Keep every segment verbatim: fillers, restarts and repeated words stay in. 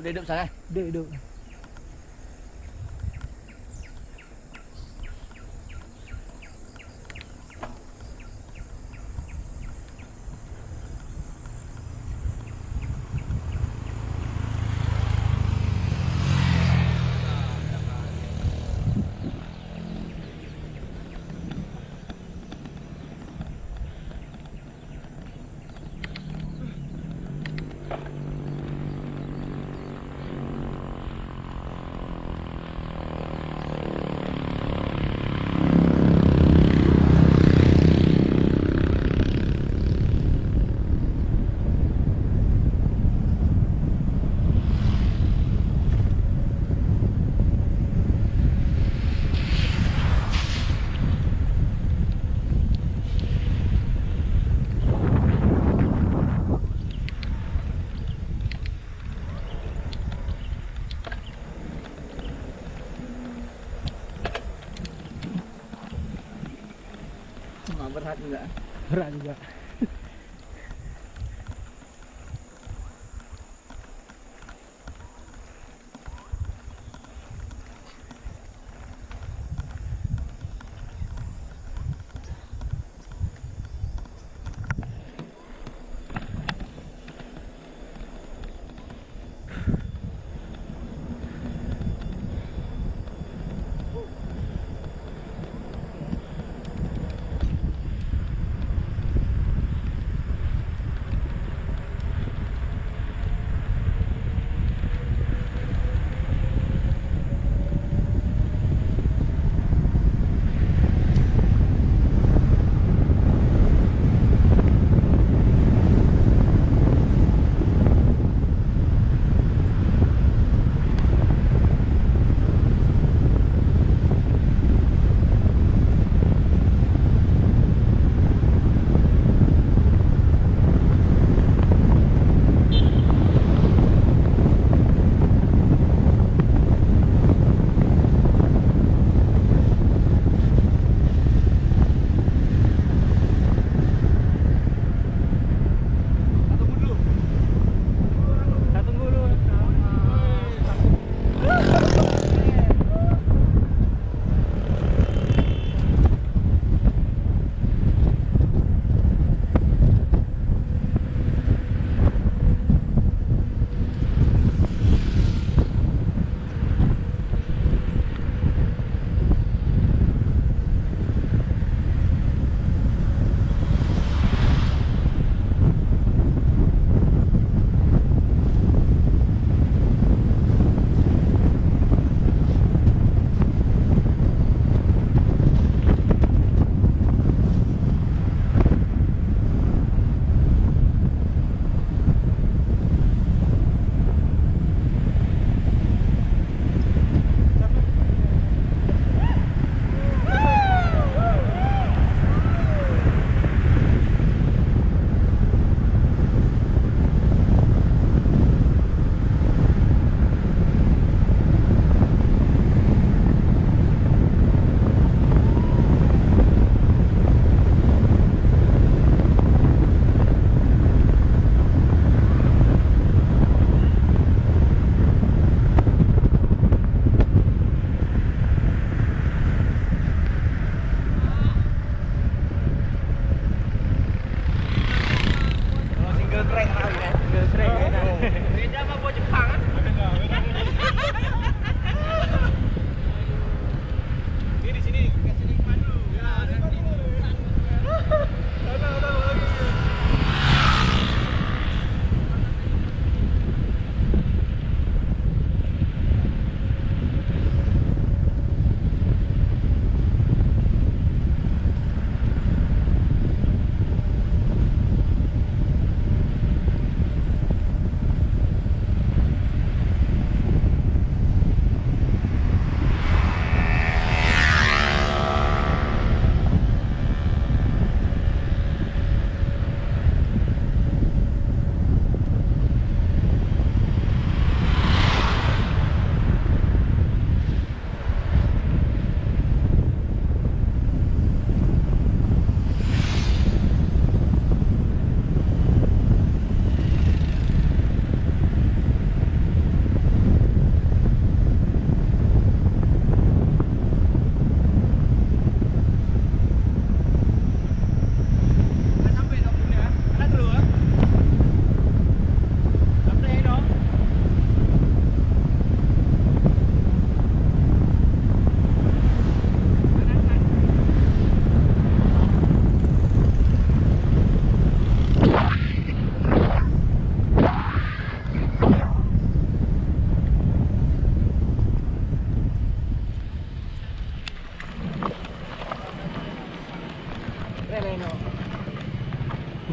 Duduk sana. Duduk, duduk. Wah, berat juga. Berat juga.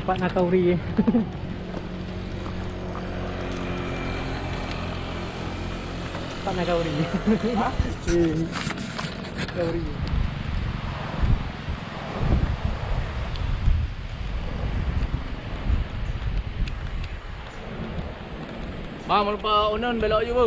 Pat na kauri. Pat na kauri. Hah? Eh. Kauri. Bang, meulupa uneun belok ju, Bu.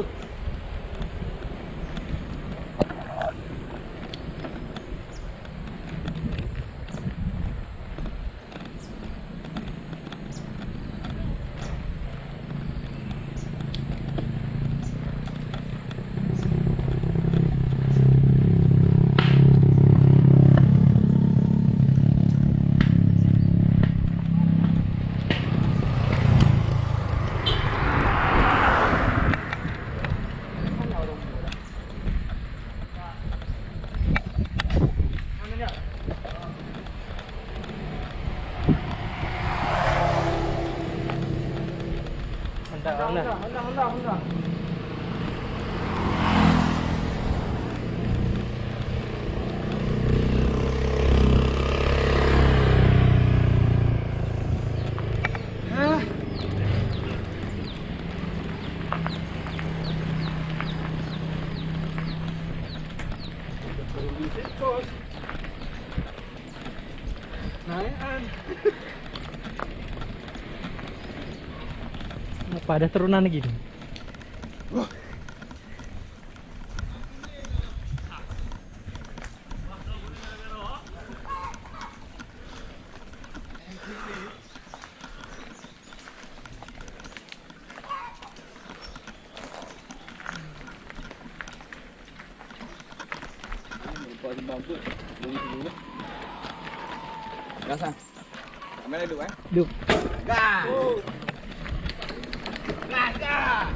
Naik an. Apa ada turunan lagi tu? Gas ah. Ambil dulu eh. Duh. Gas. Gas, gas.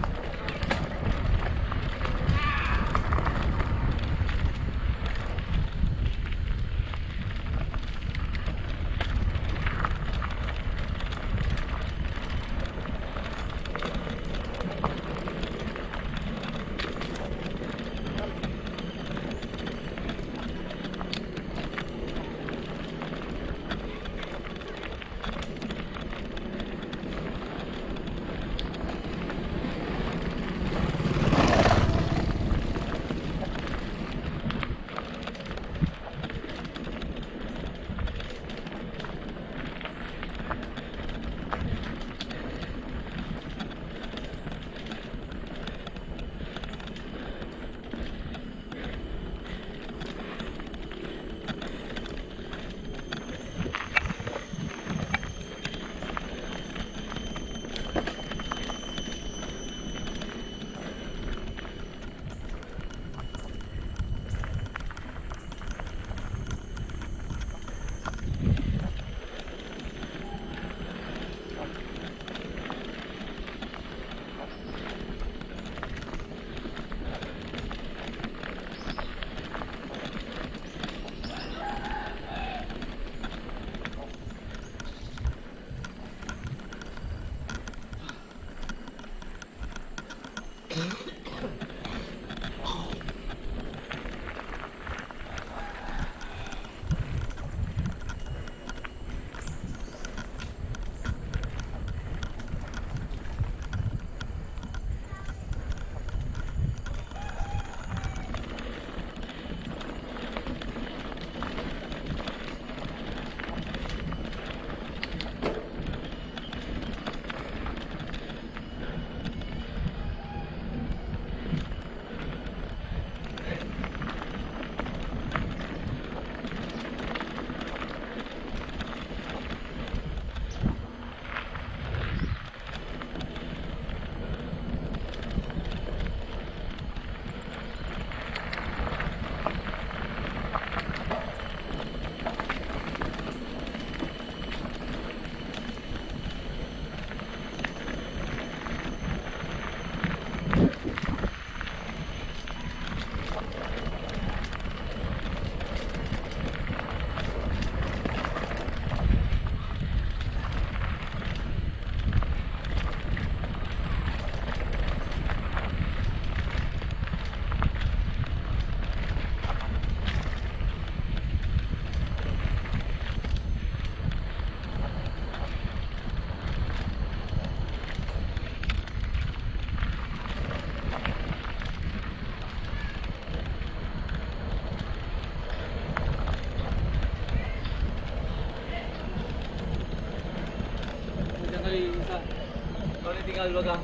Tinggal di belakang.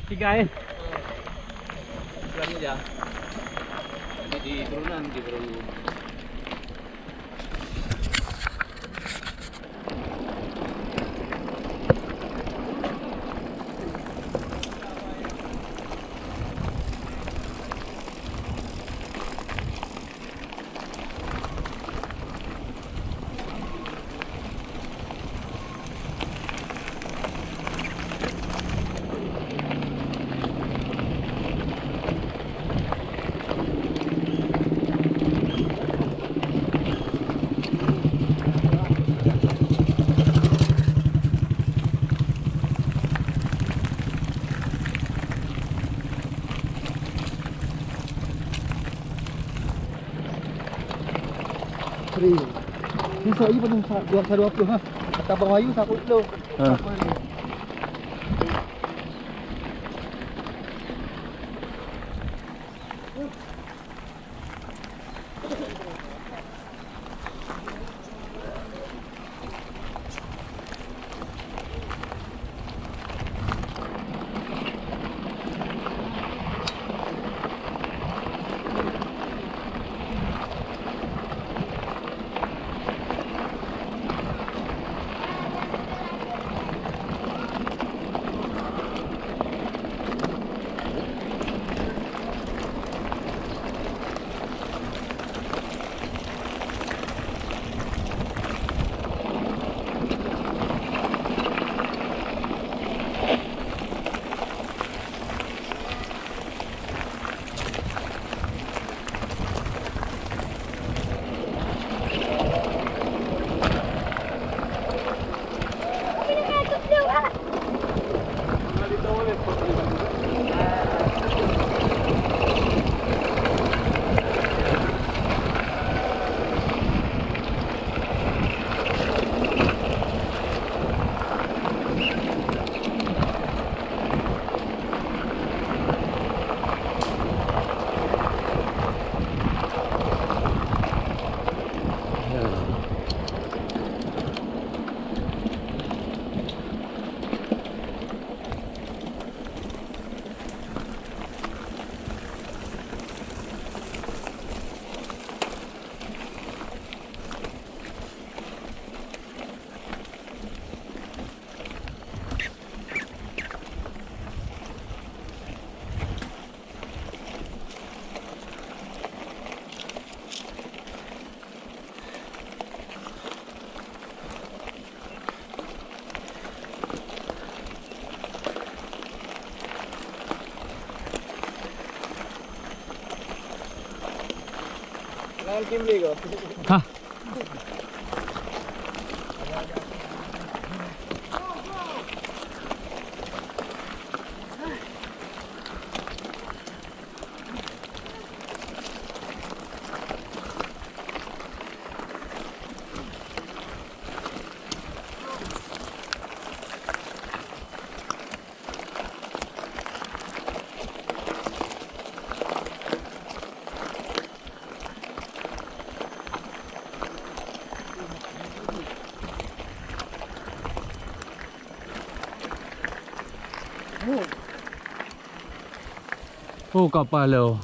Tiga, eh? Kurang aja. Nanti di turunan di baru. Free. Ni sa-, iya pun sa-, dua, sa dua puluh, ha. Kata Bang Wayu, sa puluh kilo. Ha. Lawan Kimli ko. Hah? Oh, kapal lo.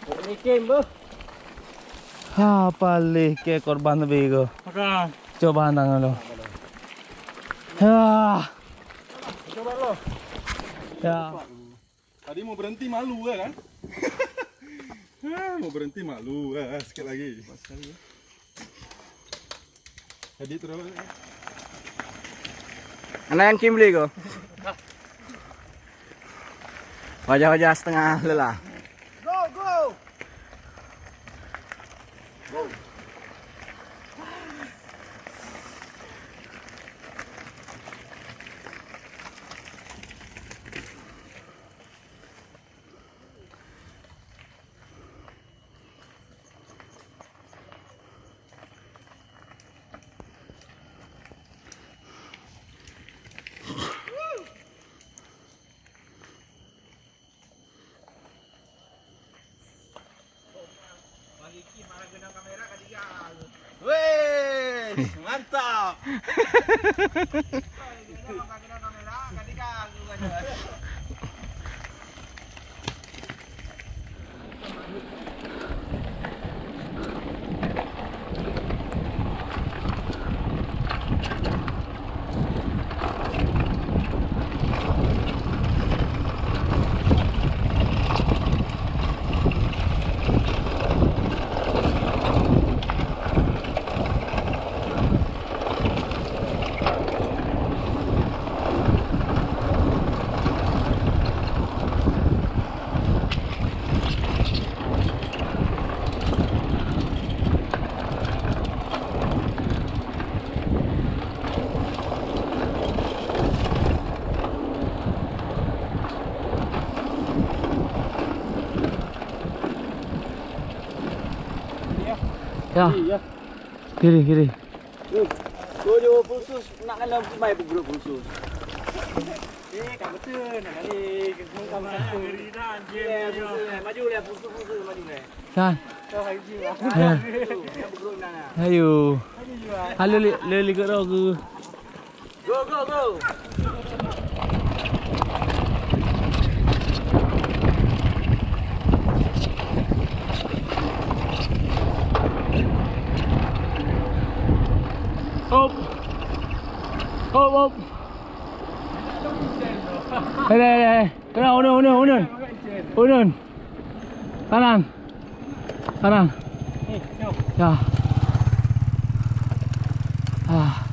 Ini kim, beuh. Ha, paléh keu korban teubi ko. Makan. Coba nang lo. Ha. Coba lo. Ya. Tadi mau berhenti malu ya kan? Ah, mau berhenti malu. Ah, sekali lagi. Jadi terus. Anak yang Kimli ko. Wajah-wajah setengah lelah. Go, go. Ya. Iya. Kiri, kiri. Tuh, tuh, Fulsus, nak kena mai peugrop Fulsus. Eh, ka betul, nak kali. Ngeri dah, anjing. Ya, Fulsus, maju lah, Fulsus, Fulsus, maju lah. San. Tuh, hai ji. Ya. Tuh, ya, peugrop dah, nah. Ayo. Maju juga. Halo, li-, li-, li-, li-, li-, Go, go, go. Hop. Hop, hop. Hai, hai, hai, hai. Kena, unun, unun, unun. Unun. Kanan. Kanan. Ya. Ah.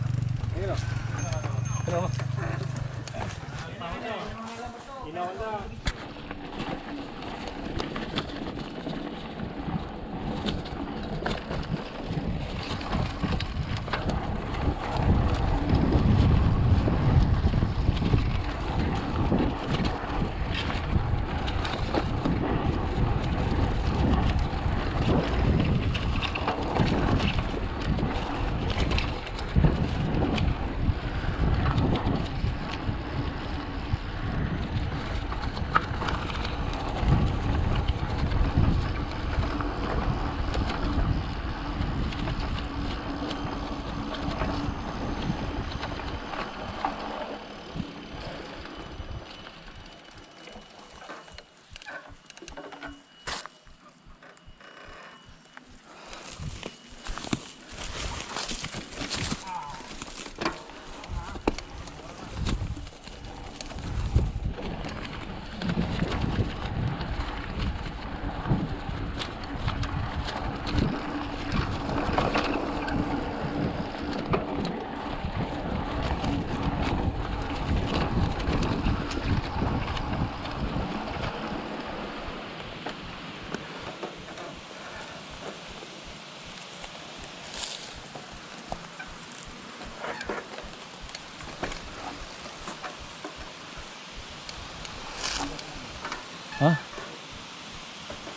Hah?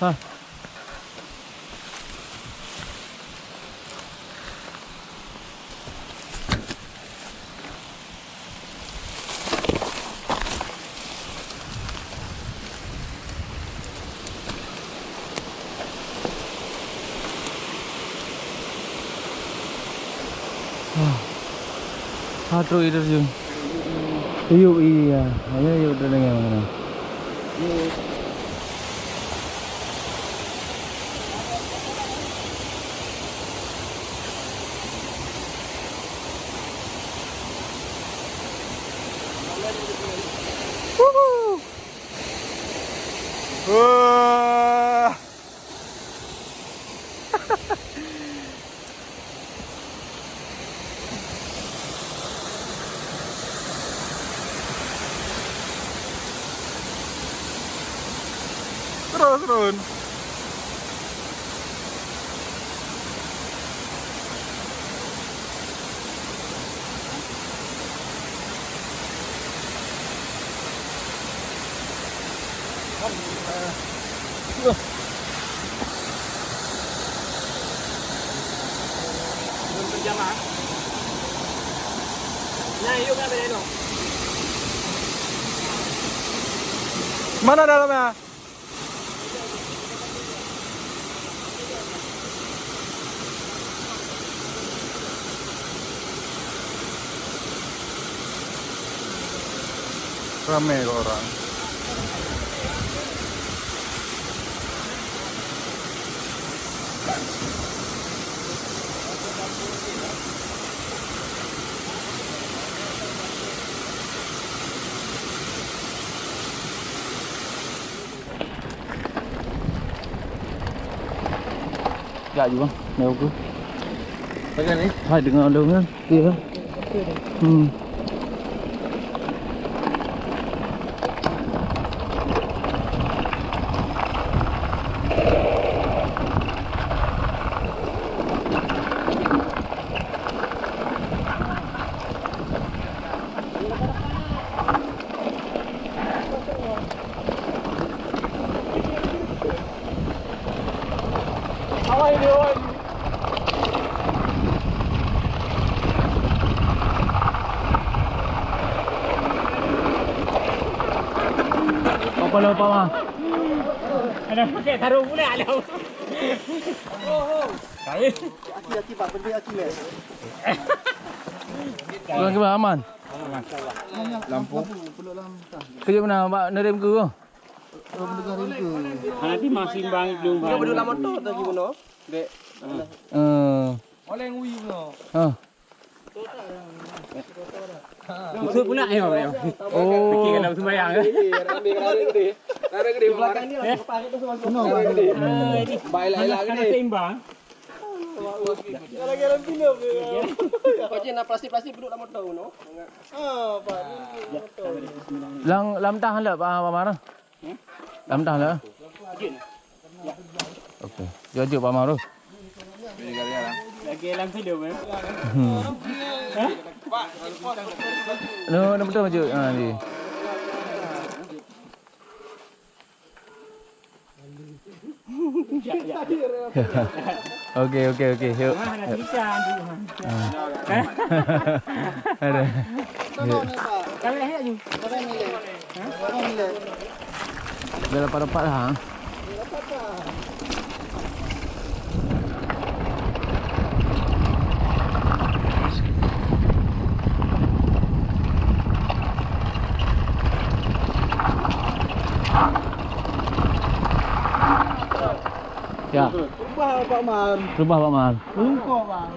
Hah? Wah. Ha, trok ie terjun. Yuk, iya. Hanya yuk terdengar mana. Wah. Terus, terus. Mana dalamnya? Ramé keu orang. Jak ju bang, lewat aku. Pakai ni? Hai, dengar dong kan. Okey lah. Hmm. Apa lo, Pak Ma? Ada pakai sarung pula lo. Aki, aki, Pak, benda aki, leh. Tuan kiban aman. Lampu. Kejap mana, Pak, nerem ke? Nanti masih bang belum. Dia berdua lama tu tadi bunuh. Dek. Eh. Oleh ngui bunuh. Ah. Musuh pula, ayo, ayo. Oh. Fikir kalau sembahyang, eh? Rame, rame gede. Rame gede, Bang. Belakang dia, Pak, itu semua. Baik lah, lah gede. Seimbang. Lagi dalam film dia. Kau je nak plastik-plastik duduk dalam motor, no? Ah, Pak, ni motor. Lam, lam tah lah, Pak, Pak Mar. Lam tah lah. Okey. Jom, jom, Pak Mar. Lagi dalam video, eh? Hmm. Hah? No, no, betul, betul. Ha, ni. Okey, okey, okey. Yuk. Ah, nak cerita, aduh. Ah. Ada. Yuk. Kami dah siap, Ju. Dah dapat-dapat lah. Ya. Rubah, Pak Man. Rubah, Pak Man. Lungkok, Bang.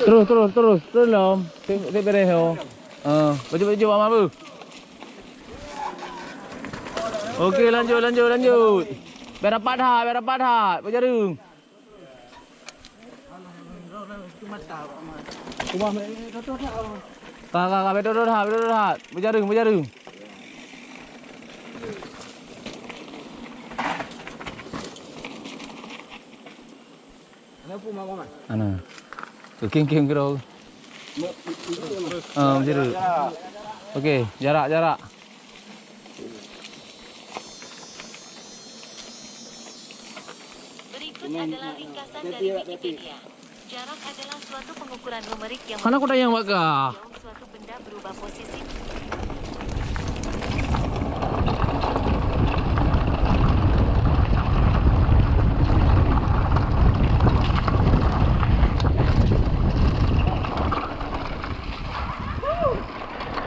Terus, terus, terus, terus lom. Tek, tek beres ho. Ah, baju-baju Pak Man, bu. Okey, lanjut, lanjut, lanjut. Biar rapat ha, biar rapat ha. Beujareueng. Ka, ka, ka, betul, betul, betul, betul. Beujareueng, beujareueng. Ana. Keukieng-kieng keudroe. Ah, beujareueng. Okey, jarak, jarak. Berikut adalah ringkasan dari Wikipedia. Jarak adalah suatu pengukuran numerik yang menunjukkan jauh suatu benda berubah posisi.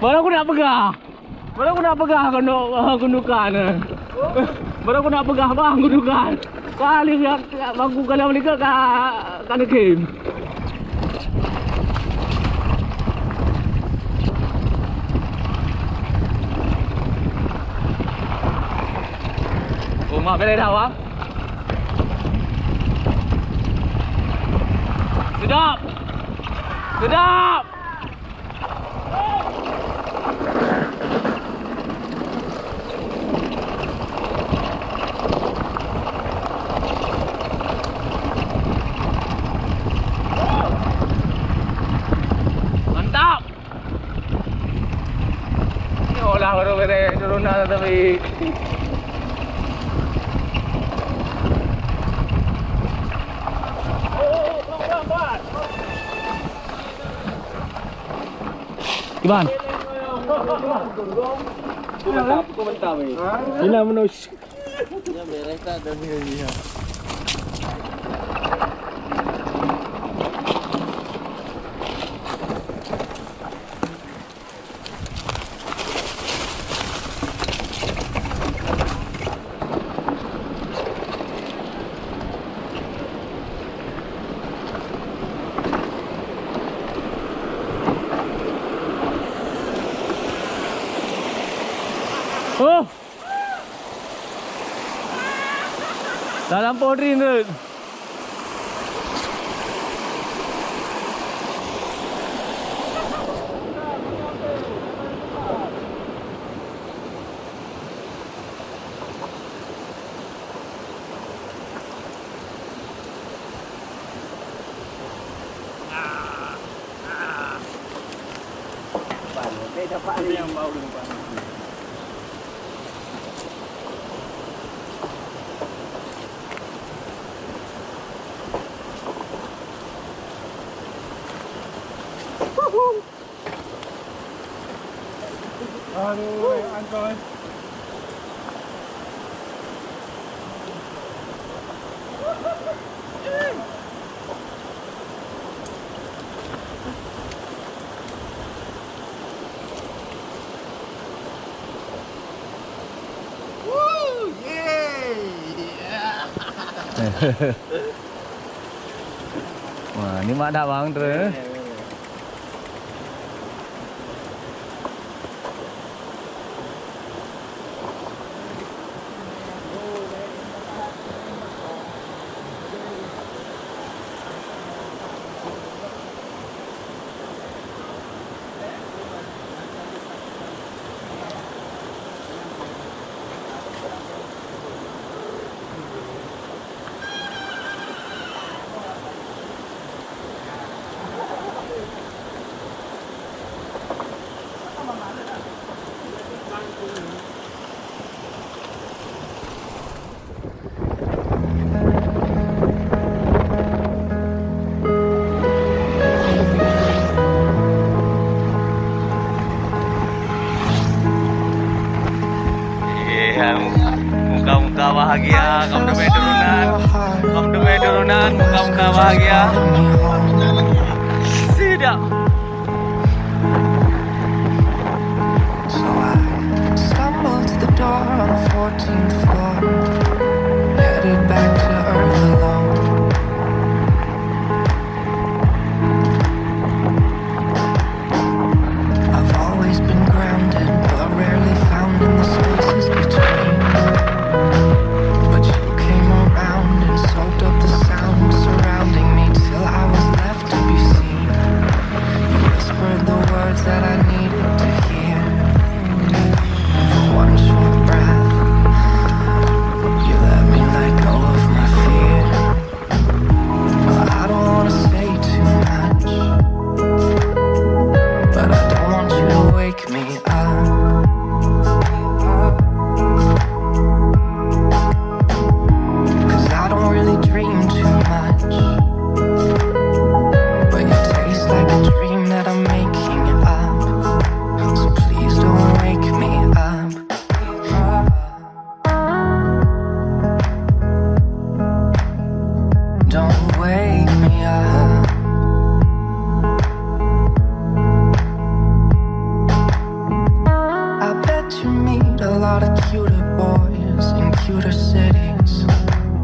Baru aku nak pegang. Baru aku nak pegang keunoe, eh, gundukan, eh. Baru aku nak pegang, bang, gundukan. Kali ya, bangku kalau beli ke, ka, ka neugém. Oh, mak, boleh dah, bang. Sedap. Sedap. Mantap. Ini olah baru beres turunan tapi. Iban. Pukul mantap, pukul mantap, weh. Ina menus. Yang beres tak ada ni, ya. Oh. Dalam pohon rin, Rut. Aduh, Anton. Woo, yeay. Wah, ni mak dah bang tu. Iya, muka-muka bahagia, kaum demi turunan, kaum demi turunan, muka-muka bahagia. Sedap. So I stumbled to the door on the fourteenth floor, headed back to earth alone. I've always been grounded, but rarely found in the spaces between. But you came around and soaked up the sound surrounding me till I was left to be seen. You whispered the words that I needed to hear. And for one short breath, you let me let go of my fear. Well, I don't wanna say too much, but I don't want you to wake me up. 'Cause I don't really dream too much, but you taste like a dream that I'm making up. So please don't wake me up. Don't wake me up. I bet you meet a lot of cuter boys in cuter cities,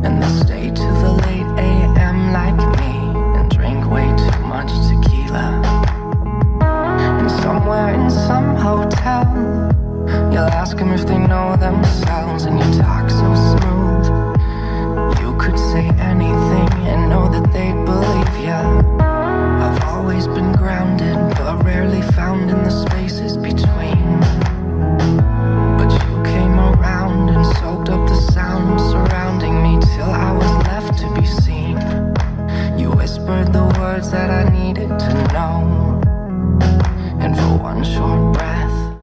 and they stay to the late a m like me and drink way too much tequila. And somewhere in some hotel, you'll ask 'em if they know themselves, and you talk so smooth. You could say anything and know that they believe ya. I've always been grounded, but rarely found in the spaces between. But you came around and soaked up the sound surrounding me till I was left to be seen. You whispered the words that I needed to know. And for one short breath,